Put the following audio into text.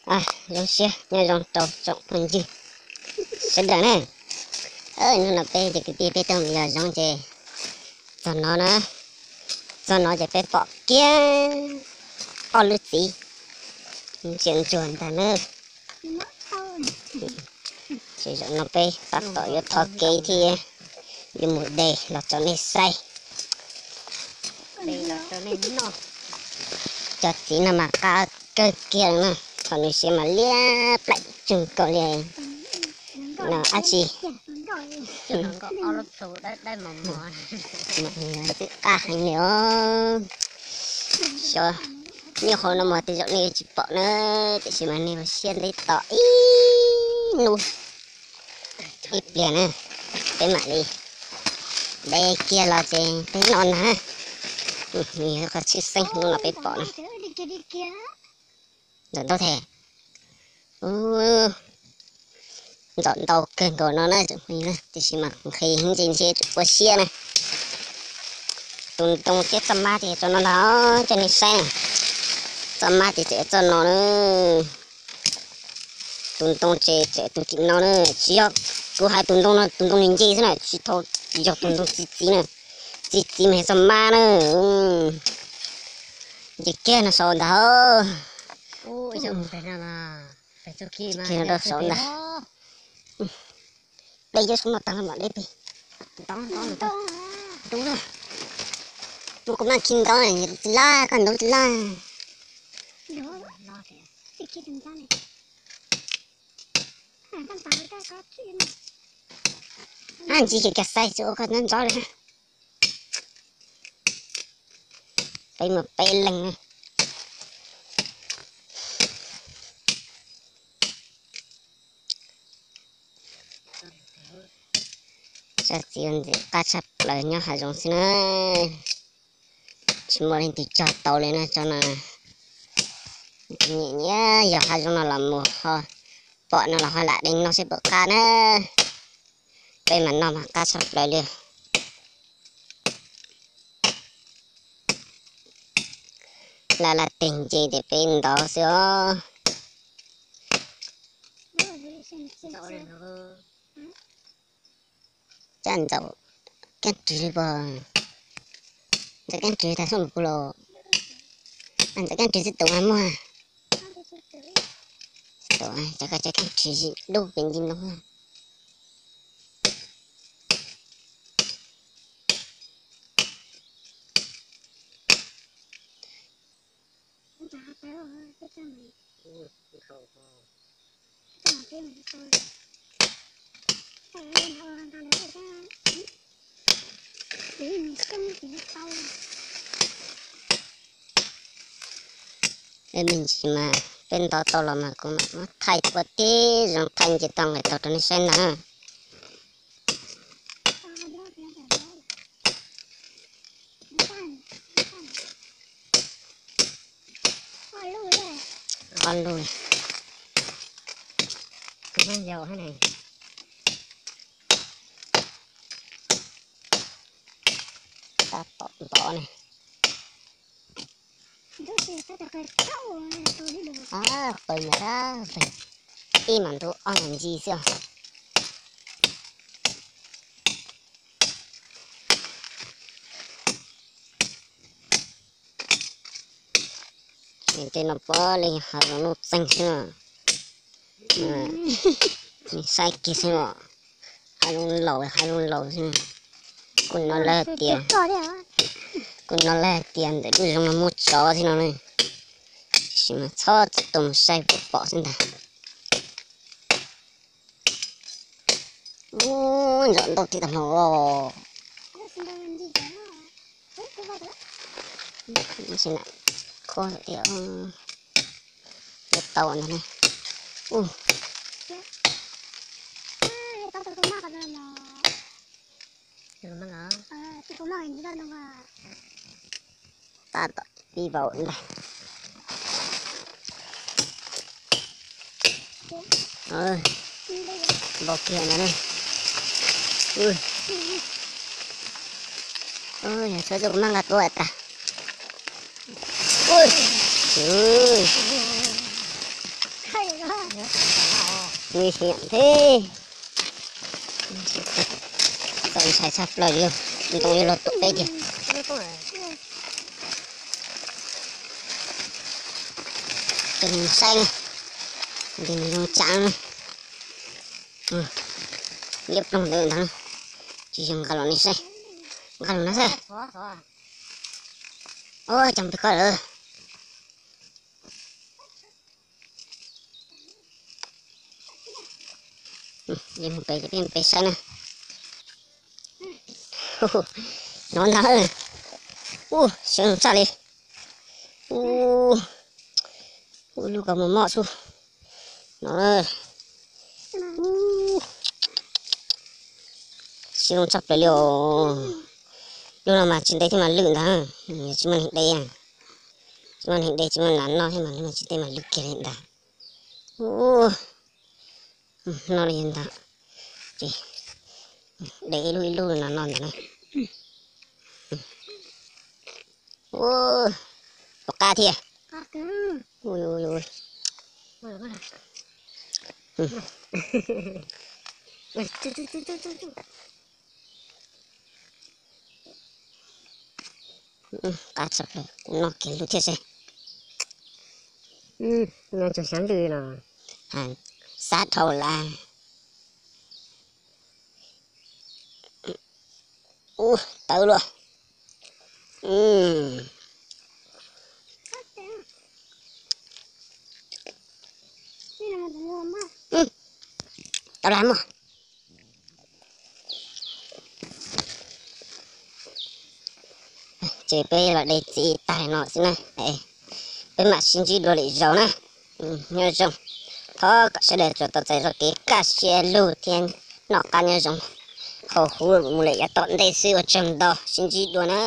Zoo siab nyob zoo rau tsoom phooj ywg sawv daws na. Hnub no peb cov kwv tij peb tuaj mus yos zoov ces txog no na, txog no ces peb pom kiag ob lub txiv ntsia ntsuag ntag na. Ces zaum no peb tab tom yuav thov kev thiab yuav mus de los rau nej saib. Cov txiv no mas qab kawg kiag na, thaum nws siav mas liab plaim tsuag nkaus li no dab tsi. Twb qab heev li os. Xyov nyob hauv no mas tej zaum nej yuav tsis pom na, tiam sis mas nej ua siab ntev tos ib hnub ib pliag na, peb mam li de kiag los ces peb noj na. Nws yog qhov tshwj xeeb hnub no peb pom na. Ntxoov ntaub thiab. Ntxoov ntau kawg nkaus no na, tiam sis mas nqhis ntse ntse tseem ua siab na. Tus ntoo thiab txoj mab ces txoj no ntag, coj nej saib na. Txoj mab ces tseem txoj no na. Tus ntoo ces tseem tus tim no na. Tsis yog, kuv hais tus ntoo no tus ntoo ntse ntse xwb na, tsis tau yog tus ntoo txi txiv na. Txi txiv mas yog txoj mab na. Nce kiag no saud ntag. Kiag no rau saud ntag. Dej coob xwb no tag mam de pem. Ntoo, ntoo, ntoo. Ntoo na. Mus kuv mam khi ntoo, tsis laj, koj ntoo tsis laj. Ab, ntsis kiag kiag xaib tsis ua koj ntxov ntxov li. Peb mus peb leeg na. Tsob txiv ntxim qab tshaj plaws nyob hav zoov xwb na. Tsis muaj leej twg cog tau li na tsob no. Nyiam nyiam yog hav zoov no los mus ho pom no los ho lam de noj seb puas qab na. Peb mas noj mas qab tshaj plaws li. Laj laj teg nce ces peb ntov xwb os. Cab ntxaum kab ris li puas? Ntxaum kab ris tas soj npaum kuv los. Ntxaum kab ris xwb tus mas muag. Tus cov kab ris dub pes ntsis no. Ej, me ntsis mas peb ntov tau los mas kuv mam muab thaij ua tib zoo thaij nce tau nqis tau rau nej saib ntag. Ob lub, tab tom ntov ne. Qw mas tab, ib mam ntu ob ntsis xwb. Tej no puav leej hav zoov nuj txeeg xwb. Nej saib kiag xwb os, hav zoov laus hav zoov laus xwb. Kuv hnov lawv hais tias, kuv hnov lawv hais tias ntawm lub zoov no muaj tsov thiab no ne. Tiam sis mas txhob txwm tuaj mus saib puas pom xwb ntag. Ub, ntxaum ntau tiag tag hmo os. Sim na, qhuav tias yuav tau ntag ne. Ub. Tab tom pib vau ntag. Vau kiag ntag ne. Yog tshuav kuv maj nqa tuaj tas. Nguy hiểm thế. Txaus ntshai tshaj plaws li, ntoo yuav luag tuam peb tiag. Ces nws saib na, ces nws zoo tsav na. Liab ploog ntawd ntag, tsis yog nqa los nej saib, nqa los na saib. Ua cas pes koj lawm. Mus pem, peb saib na. No ntag. Ua seev tshaj li. Ua lub kaus mom mom xwb no. Seev tshaj plaws li os. Lub no mas tsis ntev thiab mas lwj ntag. Tsis muaj neeg de, tsis muaj neeg de tsis muaj nas noj thiab mas lub no tsis ntev mas lwj kiag li ntag. No li ntag. Ces de ib lub ib lub no no ntag na. Pom qab thiab. Qab tshaj plaws, kuv noj kiag lub thiab seb. Noj tsuag xyav lwj no. Xav dhau lawm. Ub, tawv luaj. Tau lawm mog. Ces peb los de txiv tag no xwb na. Peb mam sib ntsib dua lwm zaus na. Nyob zoo. Thov kom sawv daws tsuas tau txais txoj kev kaj siab lug thiab noj qab nyob zoo. Hauv huv mus lawm yav tom ntej xwb, ua tsaug ntau, sib ntsib dua na.